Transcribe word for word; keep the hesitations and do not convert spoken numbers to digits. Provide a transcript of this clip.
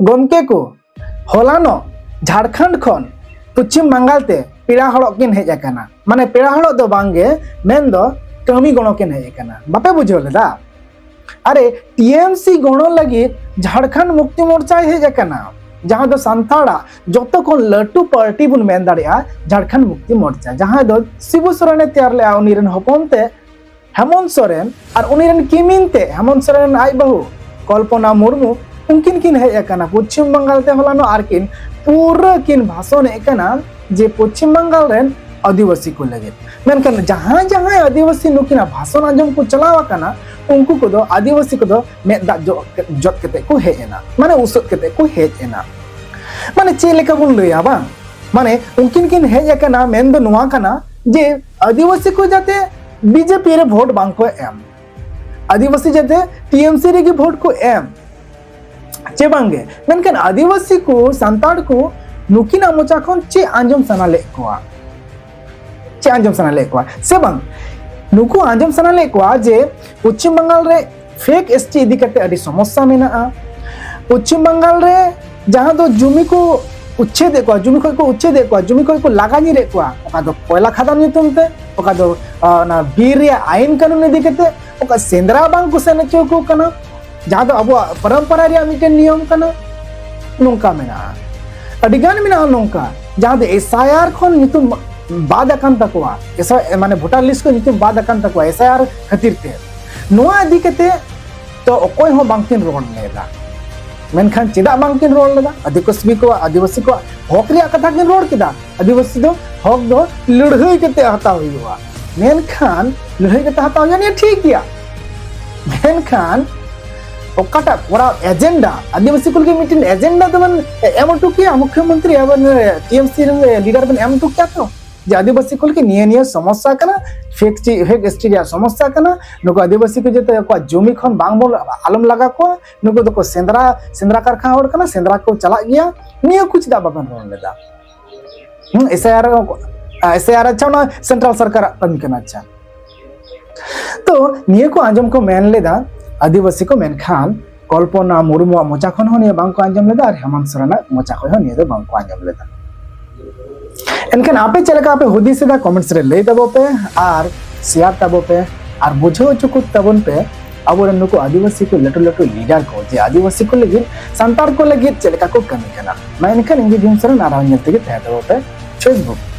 ᱜᱚᱢᱠᱮ ᱠᱚ, ᱦᱚᱞᱟᱱᱚᱜ ᱡᱷᱟᱲᱠᱷᱚᱸᱰ ᱠᱷᱚᱱ ᱯᱚᱪᱷᱤᱢ ᱵᱟᱝᱜᱟᱞ ᱛᱮ ᱯᱮᱲᱟ ᱦᱚᱲᱚᱜ ᱠᱤᱱ ᱦᱮᱡ ᱟᱠᱟᱱᱟ᱾ ᱢᱟᱱᱮ, ᱯᱮᱲᱟ ᱦᱚᱲᱚᱜ ᱫᱚ ᱵᱟᱝ ᱜᱮ, ᱢᱮᱱ ᱫᱚ ᱠᱟᱹᱢᱤ ᱜᱚᱲᱚ ᱠᱤᱱ ᱦᱮᱡ ᱟᱠᱟᱱᱟ᱾ ᱵᱟᱯᱮ ᱵᱩᱡᱷᱟᱹᱣ ᱞᱮᱫᱟ? ᱟᱨᱮ, ᱴᱤ ᱮᱢ ᱥᱤ ᱜᱚᱲᱚ ᱞᱟᱹᱜᱤᱫ ᱡᱷᱟᱲᱠᱷᱚᱸᱰ ᱢᱩᱠᱛᱤ ᱢᱳᱨᱪᱟᱭ ᱦᱮᱡ ᱟᱠᱟᱱᱟ, ᱡᱟᱦᱟᱸ ᱫᱚ ᱥᱟᱱᱛᱟᱲᱟᱜ ᱡᱚᱛᱚ ᱠᱷᱚᱱ ᱞᱟᱹᱴᱩ ᱯᱟᱨᱴᱤ ᱵᱚᱱ ᱢᱮᱱ ᱫᱟᱲᱮᱭᱟᱜᱼᱟ ᱡᱷᱟᱲᱠᱷᱚᱸᱰ ᱢᱩᱠᱛᱤ ᱢᱳᱨᱪᱟ, ᱡᱟᱦᱟᱸ ᱫᱚ ᱥᱤᱵᱩ ᱥᱚᱨᱮᱱᱮ ᱛᱮᱭᱟᱨ ᱞᱮᱫᱼᱟ, ᱩᱱᱤ ᱨᱮᱱ ᱦᱚᱯᱚᱱ ᱛᱮ ᱦᱮᱢᱚᱱᱛ ᱥᱚᱨᱮᱱ ᱟᱨ ᱩᱱᱤ ᱨᱮᱱ ᱠᱤᱢᱤᱱ ᱛᱮ ᱦᱮᱢᱚᱱᱛ ᱥᱚᱨᱮᱱ ᱨᱮᱱ ᱟᱡ ᱵᱟᱹᱦᱩ ᱠᱚᱞᱯᱚᱱᱟ ᱢᱩᱨᱢᱩ, ᱩᱱᱠᱤᱱ ᱠᱤᱱ ᱦᱮᱡ ᱟᱠᱟᱱᱟ ᱯᱚᱪᱷᱤᱢ ᱵᱟᱝᱜᱟᱞ ᱛᱮ ᱦᱚᱞᱟᱱᱚᱜ, ᱟᱨ ᱠᱤᱱ ᱯᱩᱨᱟᱹ ᱠᱤᱱ ᱵᱷᱟᱥᱚᱱᱮᱫ ᱠᱟᱱᱟ ᱡᱮ ᱯᱚᱪᱷᱤᱢ ᱵᱟᱝᱜᱟᱞ ᱨᱮᱱ ᱟᱹᱫᱤᱵᱟᱹᱥᱤ ᱠᱚ ᱞᱟᱹᱜᱤᱫ᱾ ᱢᱮᱱᱠᱷᱟᱱ ᱡᱟᱦᱟᱸᱭ ᱡᱟᱦᱟᱸᱭ ᱟᱹᱫᱤᱵᱟᱹᱥᱤ ᱱᱩᱠᱤᱱᱟᱜ ᱵᱷᱟᱥᱚᱱ ᱟᱸᱡᱚᱢ ᱠᱚ ᱪᱟᱞᱟᱣ ᱟᱠᱟᱱᱟ, ᱩᱱᱠᱩ ᱠᱚᱫᱚ, ᱟᱹᱫᱤᱵᱟᱹᱥᱤ ᱠᱚᱫᱚ ᱢᱮᱫ ᱫᱟᱜ ᱡᱚ-, ᱡᱚᱫ ᱠᱟᱛᱮ ᱠᱚ ᱦᱮᱡ ᱮᱱᱟ, ᱢᱟᱱᱮ ᱩᱥᱟᱹᱫ ᱠᱟᱛᱮ ᱠᱚ ᱦᱮᱡ ᱮᱱᱟ᱾ ᱢᱟᱱᱮ ᱪᱮᱫ ᱞᱮᱠᱟ ᱵᱚᱱ ᱞᱟᱹᱭᱟ ᱵᱟᱝ, ᱢᱟᱱᱮ ᱩᱱᱠᱤᱱ ᱠᱤᱱ ᱦᱮᱡ ᱟᱠᱟᱱᱟ, ᱢᱮᱱ ᱫᱚ ᱱᱚᱣᱟ ᱠᱟᱱᱟ ᱡᱮ ᱟᱹᱫᱤᱵᱟᱹᱥᱤ ᱠᱚ ᱡᱟᱛᱮ ᱵᱤ ᱡᱮ ᱯᱤ ᱨᱮ ᱵᱷᱳᱴ ᱵᱟᱝ ᱠᱚ ᱮᱢ, ᱟᱹᱫᱤᱵᱟᱹᱥᱤ ᱡᱟᱛᱮ ᱴᱤ ᱮᱢ ᱥᱤ ᱨᱮᱜᱮ ᱵᱷᱳᱴ ᱠᱚ ᱮᱢ, ᱪᱮ ᱵᱟᱝ ᱜᱮ? ᱢᱮᱱᱠᱷᱟᱱ ᱟᱹᱫᱤᱵᱟᱹᱥᱤ ᱠᱚ, ᱥᱟᱱᱛᱟᱲ ᱠᱚ ᱱᱩᱠᱤᱱᱟᱜ ᱢᱚᱪᱟ ᱠᱷᱚᱱ ᱪᱮᱫ ᱟᱸᱡᱚᱢ ᱥᱟᱱᱟ ᱞᱮᱫ ᱠᱚᱣᱟ? ᱪᱮᱫ ᱟᱸᱡᱚᱢ ᱥᱟᱱᱟ ᱞᱮᱫ ᱠᱚᱣᱟ ᱥᱮ ᱵᱟᱝ? ᱱᱩᱠᱩ ᱟᱸᱡᱚᱢ ᱥᱟᱱᱟ ᱞᱮᱫ ᱠᱚᱣᱟ ᱡᱮ ᱯᱚᱪᱷᱤᱢ ᱵᱟᱝᱜᱟᱞ ᱨᱮ ᱯᱷᱮᱠ ᱮᱥ ᱴᱤ ᱤᱫᱤ ᱠᱟᱛᱮ ᱟᱹᱰᱤ ᱥᱚᱢᱚᱥᱥᱟ ᱢᱮᱱᱟᱜᱼᱟ᱾ ᱯᱚᱪᱷᱤᱢ ᱵᱟᱝᱜᱟᱞ ᱨᱮ ᱡᱟᱦᱟᱸ ᱫᱚ ᱡᱩᱢᱤ ᱠᱚ ᱩᱪᱪᱷᱮᱫ ᱮᱫ ᱠᱚᱣᱟ, ᱡᱩᱢᱤ ᱠᱷᱚᱱ ᱠᱚ ᱩᱪᱪᱷᱮᱫ ᱮᱫ ᱠᱚᱣᱟ, ᱡᱩᱢᱤ ᱠᱷᱚᱱ ᱠᱚ ᱞᱟᱜᱟ ᱧᱤᱨᱮᱫ ᱠᱚᱣᱟ, ᱚᱠᱟ ᱫᱚ ᱠᱚᱭᱞᱟ ᱠᱷᱟᱫᱟᱱ ᱧᱩᱛᱩᱢ ᱛᱮ, ᱚᱠᱟ ᱫᱚ, ᱟᱸ, ᱚᱱᱟ ᱵᱤᱨ ᱨᱮᱭᱟᱜ ᱟᱭᱤᱱ ᱠᱟᱹᱱᱩᱱ ᱤᱫᱤ ᱠᱟᱛᱮ, ᱚᱠᱟ ᱥᱮᱸᱫᱽᱨᱟ ᱵᱟᱝ ᱠᱚ ᱥᱮᱱ ᱦᱚᱪᱚ ᱟᱠᱚ ᱠᱟᱱᱟ, ᱡᱟᱦᱟᱸ ᱫᱚ ᱟᱵᱚᱣᱟᱜ ᱯᱚᱨᱚᱢᱯᱚᱨᱟ ᱨᱮᱭᱟᱜ ᱢᱤᱫᱴᱮᱱ ᱱᱤᱭᱚᱢ ᱠᱟᱱᱟ, ᱱᱚᱝᱠᱟ ᱢᱮᱱᱟᱜᱼᱟ᱾ ᱟᱹᱰᱤ ᱜᱟᱱ ᱢᱮᱱᱟᱜᱼᱟ ᱱᱚᱝᱠᱟ, ᱡᱟᱦᱟᱸ ᱫᱚ ᱮᱥ ᱟᱭ ᱟᱨ ᱠᱷᱚᱱ ᱧᱩᱛᱩᱢ ᱵᱟᱫ ᱟᱠᱟᱱ ᱛᱟᱠᱚᱣᱟ, ᱮᱥ ᱟᱭ, ᱢᱟᱱᱮ ᱵᱷᱳᱴᱟᱨ ᱞᱤᱥᱴ ᱠᱷᱚᱱ ᱧᱩᱛᱩᱢ ᱵᱟᱫ ᱟᱠᱟᱱ ᱛᱟᱠᱚᱣᱟ ᱮᱥ ᱟᱭ ᱟᱨ ᱠᱷᱟᱹᱛᱤᱨ ᱛᱮ᱾ ᱱᱚᱣᱟ ᱤᱫᱤ ᱠᱟᱛᱮ ᱛᱚ ᱚᱠᱚᱭ ᱦᱚᱸ ᱵᱟᱝᱠᱤᱱ ᱨᱚᱲ ᱞᱮᱫᱟ᱾ ᱢᱮᱱᱠᱷᱟᱱ ᱪᱮᱫᱟᱜ ᱵᱟᱝᱠᱤᱱ ᱨᱚᱲ ᱞᱮᱫᱟ? ᱟᱹᱫᱤᱵᱟᱹᱥᱤ ᱠᱚᱣᱟᱜ, ᱟᱹᱫᱤᱵᱟᱹᱥᱤ ᱠᱚᱣᱟᱜ ᱦᱚᱠ ᱨᱮᱭᱟᱜ ᱠᱟᱛᱷᱟ ᱠᱤᱱ ᱨᱚᱲ ᱠᱮᱫᱟ᱾ ᱟᱹᱫᱤᱵᱟᱹᱥᱤ ᱫᱚ ᱦᱚᱠ ᱫᱚ ᱞᱟᱹᱲᱦᱟᱹᱭ ᱠᱟᱛᱮ ᱦᱟᱛᱟᱣ ᱦᱩᱭᱩᱜᱼᱟ᱾ ᱢᱮᱱᱠᱷᱟᱱ ᱞᱟᱹᱲᱦᱟᱹᱭ ᱠᱟᱛᱮ ᱦᱟᱛᱟᱣ ᱦᱩᱭᱩᱜᱼᱟ, ᱱᱤᱭᱟᱹ ᱴᱷᱤᱠ ᱜᱮᱭᱟ᱾ ᱢᱮᱱᱠᱷᱟᱱ ᱚᱠᱟᱴᱟᱜ ᱠᱚᱨᱟᱣ ᱮᱡᱮᱱᱰᱟ, ᱟᱹᱫᱤᱵᱟᱹᱥᱤ ᱠᱚ ᱞᱟᱹᱜᱤᱫ ᱢᱤᱫᱴᱮᱱ ᱮᱡᱮᱱᱰᱟ ᱫᱚᱵᱚᱱ ᱮᱢ ᱦᱚᱴᱚ ᱠᱮᱭᱟ, ᱢᱩᱠᱷᱭᱚᱢᱚᱱᱛᱨᱤ ᱟᱵᱚ ᱴᱤ ᱮᱢ ᱥᱤ ᱨᱮᱱ ᱞᱤᱰᱟᱨ ᱵᱚᱱ ᱮᱢ ᱦᱚᱴᱚ ᱠᱮᱭᱟ ᱛᱚ, ᱡᱮ ᱟᱹᱫᱤᱵᱟᱹᱥᱤ ᱠᱚ ᱞᱟᱹᱜᱤᱫ ᱱᱤᱭᱟᱹ ᱱᱤᱭᱟᱹ ᱥᱚᱢᱚᱥᱥᱟ ᱠᱟᱱᱟ, ᱯᱷᱮᱠ ᱪᱮ-, ᱯᱷᱮᱠ ᱮᱥ ᱴᱤ ᱨᱮᱭᱟᱜ ᱥᱚᱢᱚᱥᱥᱟ ᱠᱟᱱᱟ, ᱱᱩᱠᱩ ᱟᱹᱫᱤᱵᱟᱹᱥᱤ ᱠᱚ ᱡᱟᱛᱮ ᱟᱠᱚᱣᱟᱜ ᱡᱚᱢᱤ ᱠᱷᱚᱱ ᱵᱟᱝ ᱵᱚᱱ, ᱟᱞᱚᱢ ᱞᱟᱜᱟ ᱠᱚᱣᱟ, ᱱᱩᱠᱩ ᱫᱚᱠᱚ ᱥᱮᱸᱫᱽᱨᱟ, ᱥᱮᱸᱫᱽᱨᱟ ᱠᱟᱨᱠᱷᱟ ᱦᱚᱲ ᱠᱟᱱᱟ, ᱥᱮᱸᱫᱽᱨᱟ ᱠᱚ ᱪᱟᱞᱟᱜ ᱜᱮᱭᱟ, ᱱᱤᱭᱟᱹ ᱠᱚ ᱪᱮᱫᱟᱜ ᱵᱟᱵᱮᱱ ᱨᱚᱲ ᱞᱮᱫᱟ? ᱦᱩᱸ, S I R, S I ᱟᱨ, ᱟᱪᱪᱷᱟ, ᱚᱱᱟ ᱥᱮᱱᱴᱨᱟᱞ ᱥᱚᱨᱠᱟᱨᱟᱜ ᱠᱟᱹᱢᱤ ᱠᱟᱱᱟ, ᱟᱪᱪᱷᱟ᱾ ᱛᱚ ᱱᱤᱭᱟᱹ ᱠᱚ ᱟᱸᱡᱚᱢ ᱠᱚ ᱢᱮᱱ ᱞᱮᱫᱟ ᱟᱹᱫᱤᱵᱟᱹᱥᱤ ᱠᱚ, ᱢᱮᱱᱠᱷᱟᱱ ᱠᱚᱞᱯᱚᱱᱟ ᱢᱩᱨᱢᱩᱣᱟᱜ ᱢᱚᱪᱟ ᱠᱷᱚᱱ ᱦᱚᱸ ᱱᱤᱭᱟᱹ ᱵᱟᱝ ᱠᱚ ᱟᱸᱡᱚᱢ ᱞᱮᱫᱟ ᱟᱨ ᱦᱮᱢᱟᱱᱛ ᱥᱚᱨᱮᱱᱟᱜ ᱢᱚᱪᱟ ᱠᱷᱚᱱ ᱦᱚᱸ ᱱᱤᱭᱟᱹ ᱫᱚ ᱵᱟᱝ ᱠᱚ ᱟᱸᱡᱚᱢ ᱞᱮᱫᱟ᱾ ᱮᱱᱠᱷᱟᱱ ᱟᱯᱮ ᱪᱮᱫ ᱞᱮᱠᱟ ᱯᱮ ᱦᱩᱫᱤᱥ ᱮᱫᱟ, comments ᱨᱮ ᱞᱟᱹᱭ ᱛᱟᱵᱚ ᱯᱮ ᱟᱨ share ᱛᱟᱵᱚ ᱯᱮ ᱟᱨ ᱵᱩᱡᱷᱟᱹᱣ ᱦᱚᱪᱚ ᱠᱚ ᱛᱟᱵᱚᱱ ᱯᱮ ᱟᱵᱚᱨᱮᱱ ᱱᱩᱠᱩ ᱟᱹᱫᱤᱵᱟᱹᱥᱤ ᱠᱚ ᱞᱟᱹᱴᱩ ᱞᱟᱹᱴᱩ leader ᱠᱚ ᱡᱮ ᱟᱹᱫᱤᱵᱟᱹᱥᱤ ᱠᱚ ᱞᱟᱹᱜᱤᱫ, ᱥᱟᱱᱛᱟᱲ ᱠᱚ ᱞᱟᱹᱜᱤᱫ ᱪᱮᱫ ᱞᱮᱠᱟ ᱠᱚ ᱠᱟᱹᱢᱤ ᱠᱟᱱᱟ᱾ ᱢᱟ ᱮᱱᱠᱷᱟᱱ ᱤᱧ ᱜᱮ ᱵᱷᱤᱢ ᱥᱚᱨᱮᱱ ᱟᱨ ᱧᱮᱞ ᱛᱮᱜᱮ ᱛᱟᱦᱮᱸ ᱛᱟᱵᱚ ᱯᱮ Facebook᱾